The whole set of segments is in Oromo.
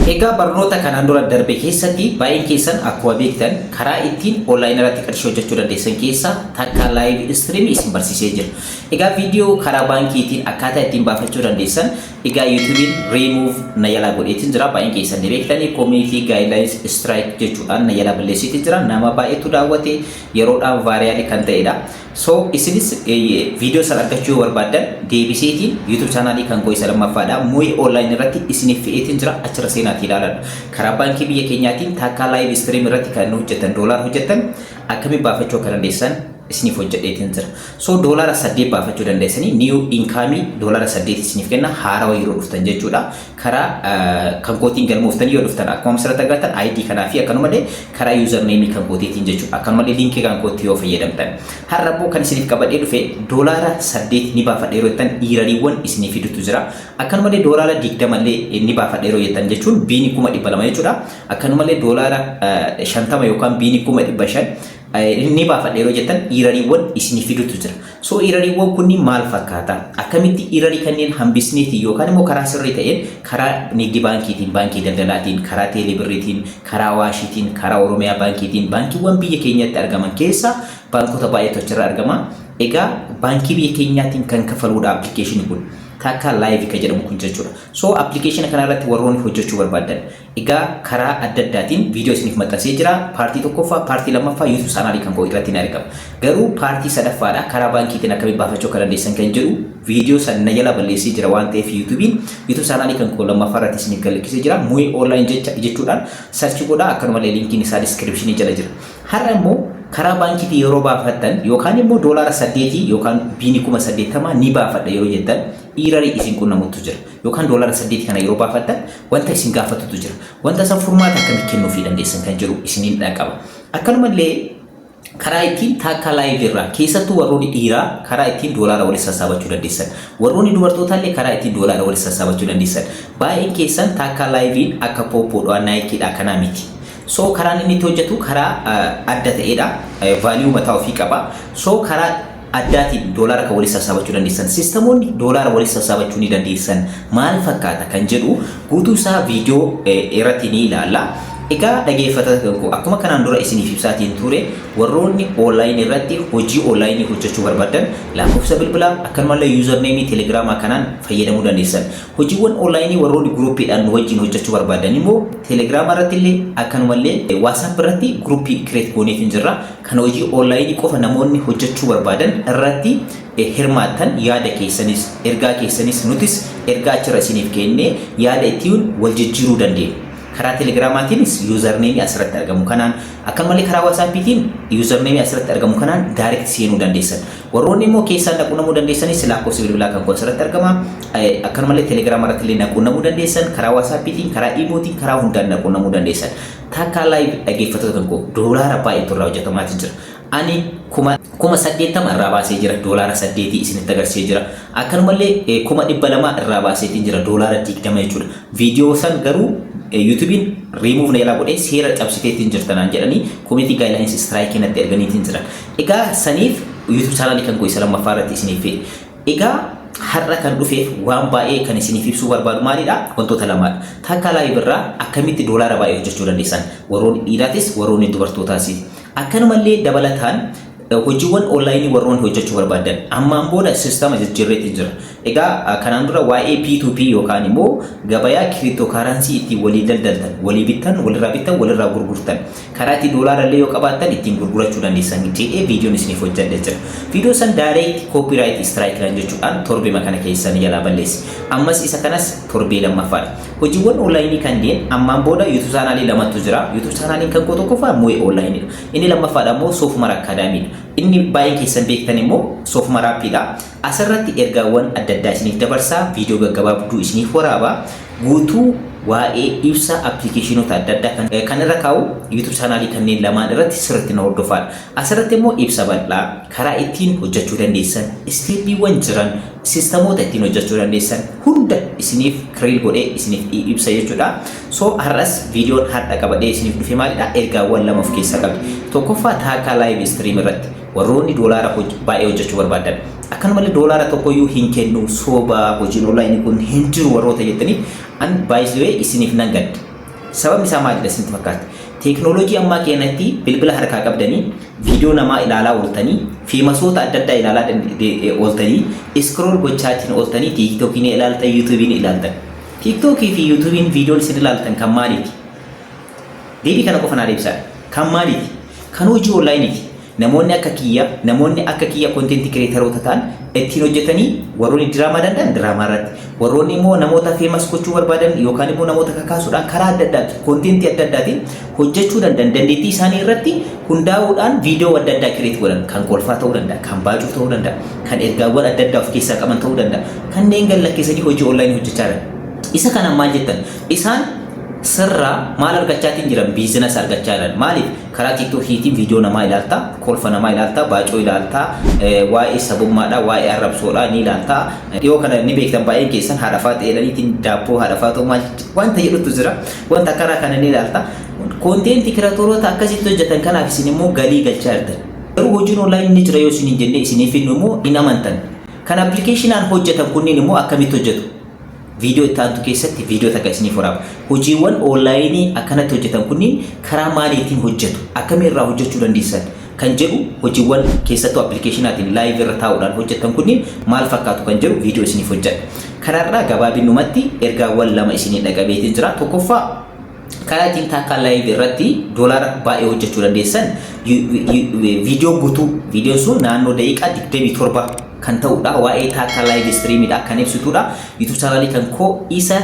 Egaa barnoota kanaan dura darbe keessatti baay'een keessan akkuma beektan karaa ittiin online irratti qarshii hojjechuu dandeessan keessaa takka live stream isin barsiisee jira. Egaa viidiyoo karaa baankiitiin akkaataa ittiin baafachuu dandeessan egaa YouTube'n remove na jalaa godheetiin jira. Baay'een keessan ni beektanii, community guidelines strike jechuudhaan na jalaa balleessiitiin jira. Nama baay'eetu daawwate, yeroodhaan viral kan ta'edha. So isinis viidiyoo sana argachuu yoo barbaaddan deebiseetiin YouTube channelii kan koo isa lammaffaadha. Mu'ee Online irratti isiniif fe'eetiin jira, achirra seenaatii ilaaladha. Karaa baankii biyya keenyaatiin takka live stream irratti kan hojjetan, doolaara hojjetan akkamiin baafachuu akka dandeessan isiniif hojjedheetiin jira. So $8 baafachuu dandeessanii, new income $8 isiniif kenna haarawaa yeroo dhuftan jechuudha. Karaa kan kootiin galmooftanii yoo dhuftan, akkuma asirratti agartan ID kanaa fi akkanumallee karaa username kan kootiitiin jechuudha. Akkanumallee linkii kan kootii yoo fayyadamtan. Har'a immoo kan isiniif qabadhee dhufe $8 ni baafadhe yeroo jettan erroriiwwan isiniif fidutu jira. Akkanumallee $20 illee ni baafadhe yeroo jettan, jechuun biinii 200,000 jechuudha. Akkanumallee $50 yookaan biinii 500,000 ni baafadhe yeroo jettan erroriiwwan isinii fidutu jira. So erroriiwwan kunniin maal fakkaata? Akkamitti errorii kanneen hambisneeti yookaan immoo karaa sirrii ta'een karaa nigdi baankiitiin, baankii daldalaatiin, karaa teelebirriitiin, karaa Awaashiitiin, karaa Oromiyaa baankiitiin, baankiiwwan biyya keenyatti argaman keessaa baankota baay'eetu achirra argama. Egaa baankii biyya keenyaatiin kan kafaluudha appilikeeshinii kun. Takka Live kan jedhamu kun jechuudha. So appilikeeshina kanarratti warroonni hojjechuu barbaadan egaa karaa adda addaatiin viidiyoo isiniif maxxansee jira. Partii tokkoffaa, partii lammaffaa YouTube channelii kan koo irratti ni argama. Garuu partii sadaffaadha, karaa baankiitiin akkamitti baafachuu akka dandeessan kan jedhu viidiyoo san na jala balleessee jira waan ta'eef YouTube'n YouTube channelii kan koo lammaffaa irratti isiniif galakkisee jira. Mu'ee Online jecha jechuudhaan search godhaa, akkanumallee linkiin isaa descriptionii jala jira. Har'a immoo karaa baankiitiin yeroo baafattan yookaan immoo $8 yookaan biinii 80,000 ni baafadha yeroo jettan errorii isin qunnamutu jira. Yookaan $8 kana yeroo baafattan wanta isin gaafatutu jira. Wanta san furmaata akkamitti kennuufii dandeessan kan jedhu isiniin dhaqqaba. Akkanumallee karaa ittiin takka live irraa, keessattuu warroonni dhiiraa karaa ittiin doolaara walitti sassaabachuu dandeessan, warroonni dubartootaallee karaa ittiin doolaara walitti sassaabachuu dandeessan. Baay'een keessan takka liveiin akka Pooppoodhaa, Nikeiidhaa kanaa miti. So karaan inni itti hojjetu karaa adda ta'edha. Value mataa ofii qaba. So karaa addaatiin doolaara kan walitti sassaabachuu dandeessan, systemoonni doolaara walitti sassaabachuu ni dandeessan maal fakkaata kan jedhu guutuu isaa viidiyoo irratti ni ilaalla. Egaa dhaggeeffattoota koo, akkuma kanaan dura isiniif ibsaatiin ture, warroonni online irratti hojii onlineii hojjechuu barbaadan lakkoofsa bilbilaa akkanumallee usernameii teelegiraamaa kanaan fayyadamuu dandeessan. Hojiiwwan onlineii warroonni groupiidhaan nu wajjin hojjechuu barbaadan immoo teelegiraamaa irratti illee akkanumallee WhatsApp irratti groupii create gooneef hin jirra. Kan hojii onlineii qofa namoonni hojjechuu barbaadan irratti hirmaattan, yaada keessanis ergaa keessanis nutis ergaa achirra isiniif kennee yaada ittiin wal jijjiiruu dandeenya. Karaa teelegiraamaatiinis usernameii asirratti argamu kanaan, akkanumallee karaa WhatsAppiitiin usernameii asirratti argamu kanaan direct seenuu dandeessan. Warroonni immoo keessaan naqunnamuu dandeessanis lakkoofsi bilbilaa kan koo asirratti argama. Akkanumallee teelegiraama irratti illee naqunnamuu dandeessan, karaa WhatsAppiitiin, karaa Imootiin, karaa hundaan naqunnamuu dandeessan. Takka Live, dhaggeeffattoota kan koo, doolaara baay'eetu irraa hojjetamaatii jira. Ani 80,000 irraa baasee jira, $8 isinitti agarsiisee jira. Akkanumallee 200,000 irraa baaseetiin jira, $20 jechuudha. Viidiyoo san garuu YouTubeiin riimuuf na jalaa godhee, seera cabsiteetiin jirta naan jedhanii community guidelines strikeii natti erganiitiin jiran. Egaa saniif YouTube channelii kan koo isa lammaffaa irratti isiniif fe'e. Egaa har'a kan dhufeef waan baay'ee kan isiniif ibsuu barbaadu maalidha? Wantoota lamaadha. Takka Live irraa akkamitti doolaara baay'ee hojjechuu dandeessan? Warroonni dhiiraatis warroonni dubartootaas. Akkanumallee dabalataan hojiiwwan onlineii warroonni hojjechuu barbaadan ammaan booda systema jijjiirreetti jira. Egaa kanaan dura waa'ee P2P yookaan immoo gabayaa cryptocurrency ittiin walii daldaltan, walii bittan, walirraa bittan, walirraa gurgurtan, karaa itti doolaara illee yoo qabaattan ittiin gurgurachuu dandeessan jedhee viidiyoon isiniif hojjedhee jira. Viidiyoo san direct copyright strike jechuudhaan torbee kana keessan jalaa balleessi. Ammas isa kanas torbee lammaffaadha. Hojiiwwan onlineii kanneen ammaan booda YouTube channelii lamatu jira. YouTube channeliin kan koo tokkoffaa Mu'ee Onlineiidha. Inni lammaffaadha immoo Soofumar Academydha. Inni baay'een keessan beektan immoo Soofumar Appiidha. Asirratti ergaawwan adda addaa isiniif dabarsaa, viidiyoo gaggabaabduu isiniif waraabaa, guutuu waa'ee ibsa appilikeeshinoota adda addaa kan irra kaa'u YouTube channelii kanneen lamaan irratti sirriitti na hordofaadha. Asirratti immoo ibsa bal'aa karaa ittiin hojjechuu dandeessan, stepiiwwan jiran, systemoota ittiin hojjechuu dandeessan hunda isiniif clear godhee isiniif ibsa jechuudha. So har'as viidiyoon har'a qabadhee isiniif dhufe maalidha? Ergaawwan lama of keessaa qabdi. Tokkoffaa, Taakkaa live stream irratti warroonni doolaara baay'ee hojjechuu barbaadan, akkanumallee doolaara tokkoyyuu hin kennu, soba, hojiin onlineii kun hin jiru warroota jettanii, an baay'isee isiniif nan gadda. Sababni isaa maalidha isinitti fakkaata? Teeknooloojii ammaa keenyatti bilbila harkaa qabdanii, viidiyoo namaa ilaalaa ooltanii, famousoota adda addaa ilaalaa ooltanii, scroll gochaatiin ooltanii, TikTokii ni ilaaltan, YouTubeii ni ilaaltan. TikTokii fi YouTubeiin viidiyoon isin ilaaltan kan maaliiti? Deebii kana qofa naa deebisaa. Kan maaliiti? Kan hojii onlineiiti. Namoonni akka kiyya content creatoroota ta'an ittiin hojjetanii, warroonni diraamaa danda'an diraamaa irratti, warroonni immoo namoota famous gochuu barbaadan yookaan immoo namoota kakaasuudhaan karaa adda addaa contentii adda addaatiin hojjechuu danda'an, dandeettii isaanii irratti hundaa'uudhaan viidiyoo adda addaa create godhan, kan kolfaa ta'uu danda'a, kan baacuu ta'uu danda'a, kan ergaawwan adda addaa of keessaa qaban ta'uu danda'a. Kanneen gallakkisanii hojii onlineii hojjechaa jiran. Isa kana maal jettan? Isaan sirraa maal argachaatiin jiran? Business argachaa jiran. Maaliif? Karaa TikTokiitiin viidiyoo namaa ilaalta, kolfa namaa ilaalta, baacoo ilaalta, waa'ee sabummaadhaa, waa'ee arrabsoodhaa ni ilaalta. Dhiyoo kana ni beektan baay'een keessan, haadha faa xeelaniitiin daabboo haadha faa ta'u maal wanta jedhutu jira. Wanta karaa kana ni ilaalta. Content creatoroota akkasitti hojjetan kanaaf isin immoo galii galchaa jirtan. Garuu hojiin onlineii ni jira yoo isin hin jenne, isiniif immoo hin amantan. Kan applicationaan hojjetan kunniin immoo akkamitti hojjetu? Viidiyoo itti aantu keessatti viidiyoo takka isiniif waraaba. Hojiiwwan onlineii akkanatti hojjetan kunniin karaa maaliitiin hojjetu? Akkamii irraa hojjechuu dandeessan? Kan jedhu, hojiiwwan keessattuu applicationaatiin live irra taa'uudhaan hojjetan kunniin maal fakkaatu kan jedhu viidiyoo isiniif hojjedha. Kanarraa gabaabinumatti ergaawwan lama isinii dhaqabeetiin jira. Tokkoffaa, karaa ittiin takka live irratti doolaara baay'ee hojjechuu dandeessan, viidiyoo guutuu, viidiyoon sun naannoo daqiiqaa 27 kan ta'udha. Waa'ee takka live streamiidha kan ibsitudha. YouTube channelii kan koo isa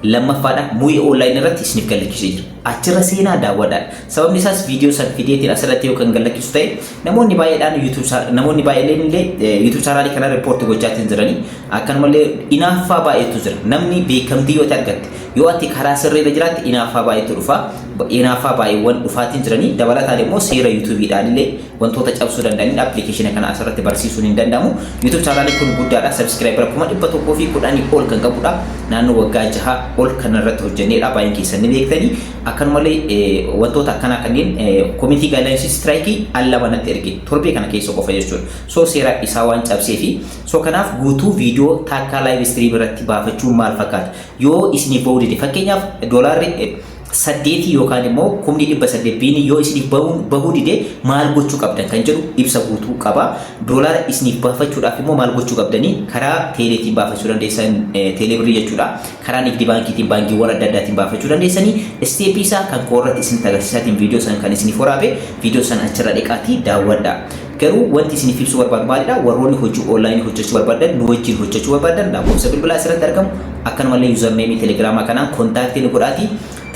lammaffaadha. Mu'ee Online irratti isiniif gallakkisee jira. Achirra seenaa daawwadhaa. Sababni isaas viidiyoo san fideetiin asirratti yoo kan gallakkisu ta'e, namoonni baay'eedhaan YouTube, namoonni baay'een illee YouTube channelii kana report gochaatiin jiranii, akkanumallee inaaffaa baay'eetu jira. Namni beekamtii yoo argatte, yoo ati karaa sirriirra jiraatte, inaaffaa baay'eetu dhufa. Inaaffaa baay'eewwan dhufaatiin jiranii dabalataan immoo seera YouTubeiidhaan illee wantoota cabsuu danda'aniin applicationa kana asirratti barsiisuun hin danda'amu. YouTube channelii kun guddaadha. Subscribera 110,000 ol kan qabudha. Naannoo waggaa 6 ol kan irratti hojjennedha. Baay'een keessan ni beektanii. Akkanumallee wantoota akkanaa kanneen community guidelinesii strikeii al lama natti erge torbee kana keessa qofa jechuudha. So seera isaa waan cabsee fi so kanaaf guutuu viidiyoo takka live stream irratti baafachuun maal fakkaata? Yoo isiniif bahuu dide, fakkeenyaaf doolaarri 8 yookaan immoo 800,000 biini yoo isiniif bahuu dide maal gochuu qabdan kan jedhu ibsa guutuu qaba. Doolaara isiniif baafachuudhaaf immoo maal gochuu qabdanii? Karaa teeleetiin baafachuu dandeessan, teeleebirii jechuudha. Karaa nigdi baankiitiin, baankiiwwan adda addaatiin baafachuu dandeessanii, stepii isaa kan koorratti isinitti agarsiisaatiin viidiyoo san kan isiniif waraabe, viidiyoo san achirra dhiqaatii daawwadha. Garuu wanti isiniif ibsuu barbaadu maalidha? Warroonni hojii onlineii hojjechuu barbaadan, nu wajjin hojjechuu barbaadan, lakkoofsa bilbilaa asirratti argamu, akkanumallee usernameii Telegramaa kanaan contactii nu godhaatii,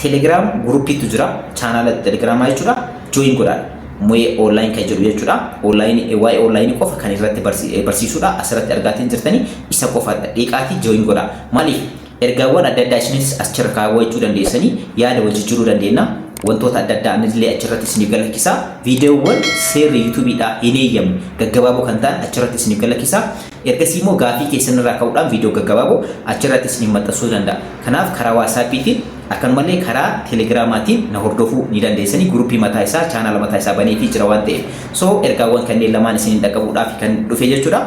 Telegram groupiitu jira, channela Telegramaa jechuudha, join godhaa. Mu'ee Online kan jedhu jechuudha. Onlineii, waa'ee onlineii qofa kan irratti barsiisudha. Asirratti argaatiin jirtanii isa qofa dhiqaatii join godhaa. Maaliif? Ergaawwan adda addaa isinis achirra kaawwachuu dandeessanii, yaada wal jijjiiruu dandeenya. Wantoota adda addaa anillee achirratti isiniif galakkisa. Viidiyoowwan seerri YouTubeiidhaa hin eeyyamne gaggabaaboo kan ta'an achirratti isiniif galakkisa. Ergasii immoo gaafii keessan irraa ka'uudhaan viidiyoo gaggabaaboo achirratti isiniif maxxansuu danda'a. Kanaaf karaa WhatsAppiitiin akkanumallee karaa Telegramaatiin na hordofuu ni dandeessanii, groupii mataa isaa, channela mataa isaa baneefii jira waan ta'eef. So ergaawwan kanneen lamaan isiniin dhaqqabuudhaaf kan dhufe jechuudha.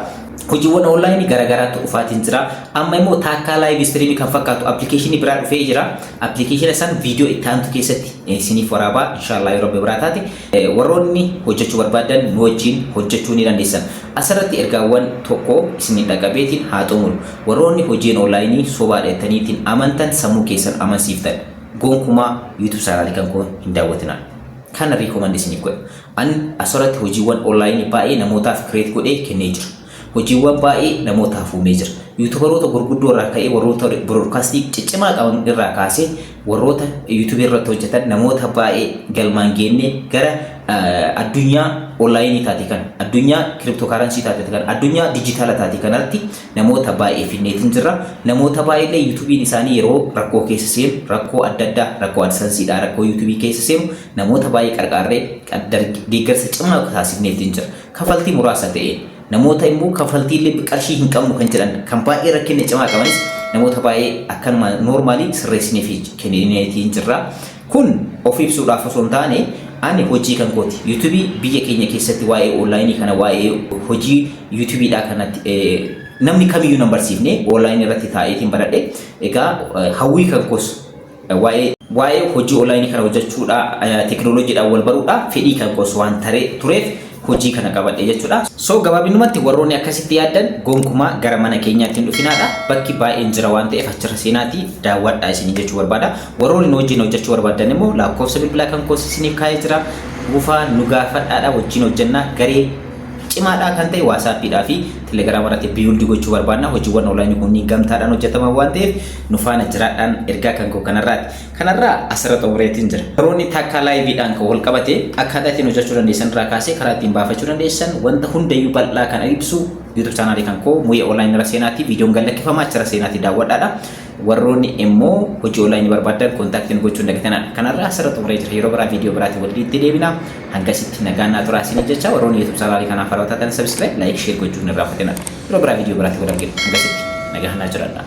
Hojiiwwan onlineii garaagaraatu dhufaatiin jira. Amma immoo taakkaa live streamii kan fakkaatu applicationii biraa dhufee jira. Applicationa san viidiyoo itti aantu keessatti isiniif waraabaa, inshaallah, yeroo biraa taate. Warroonni hojjechuu barbaadan nu wajjin hojjechuu ni dandeessan. Asirratti ergaawwan tokko isin dhaqqabeetiin haa xumuru. Warroonni hojiin onlineii sobaadha jettaniitiin amantan, sammuu keessan amansiiftan, gonkumaa YouTube channelii kan koo hin daawwatinaa. Kana recommend isiniif godha. An asirratti hojiiwwan onlineii baay'ee namootaaf create godhee kennee jira. Hojiiwwan baay'ee namootaaf uumee jira. YouTuberoota gurguddoo irraa ka'ee, warroota broadcastii ciccimaa qaban irraa kaasee, warroota YouTubeii irratti hojjetan namoota baay'ee galmaan geennee gara addunyaa onlineii taate kana, addunyaa cryptocurrency taate kana, addunyaa dijitaala taate kanatti namoota baay'ee finneetiin jirra. Namoota baay'eellee YouTubeiin isaanii yeroo rakkoo keessa seenu, rakkoo adda addaa, rakkoo AdSenseiidha, rakkoo YouTubeii keessa seenu, namoota baay'ee qarqaarree deeggarsa cimaa taasifneetiin jira. Kafaltii muraasa ta'een namoota immoo kafaltii illee qarshii hin qabnu kan jedhan, kan baay'ee rakkina cimaa qabanis, namoota baay'ee akkanuma normalii sirreessinee fi kennineetiin jirra. Kun of ibsuudhaaf osoo hin taane, ani hojii kan kooti. YouTubeii biyya keenya keessatti waa'ee onlineii kana, waa'ee hojii YouTubeiidhaa kanatti namni kamiyyuu nan barsiifne, onlineii irratti taa'eetiin baradhe. Egaa hawwii kan koos waa'ee Waa'ee hojii onlaayinii kana hojjechuudha, teekinooloojiidhaan wal baruudha fedhii kan koos waan taree tureef hojii kana qabadhe jechuudha. So gabaabinumatti warroonni akkasitti yaaddan gonkumaa gara mana keenyaatti hin dhufinaadha. Bakki baay'een jira waan ta'eef achirra seenaatii daawwadhaa isinii jechuu barbaada. Warroonni nu wajjin hojjechuu barbaadan immoo lakkoofsa bilbilaa kan koos isiniif kaa'ee jira. Dhufaa nu gaafadhaadha, wajjin hojjennaa. Garee cimaadhaa kan ta'e WhatsAppiidhaa fi Telegram irratti build gochuu barbaadna. Hojiiwwan onlaayinii kunniin gamtaadhaan hojjetaman waan ta'eef nu faana jiraadhaan ergaa kan koo kanarraati. Kanarraa asirra xumureetiin jira. Warroonni takka liveiidhaan kan wal qabate akkaataa ittiin hojjechuu dandeessan irraa kaasee karaa ittiin baafachuu dandeessan wanta hundayyuu bal'aa kan ibsu YouTube channelii kan koo Mu'ee Online irra seenaatii viidiyoon gad lakkifamaa achirra seenaatii daawwadhaadha. Warroonni immoo hojii onlaayinii barbaadan contactiin gochuu hin dagatinaa. Kanarraa asirra xumuree jira. Yeroo biraa viidiyoo biraatiin walitti deebina. Hangasitti nagaan naa turaa isinii jecha, warroonni YouTube channelii kanaaf haarawaa taatan subscribe, like, share gochuu hin irraanfatinaa. Yeroo biraa viidiyoo biraatiin wal argina. Hangasitti nagaan naa jiraadhaa.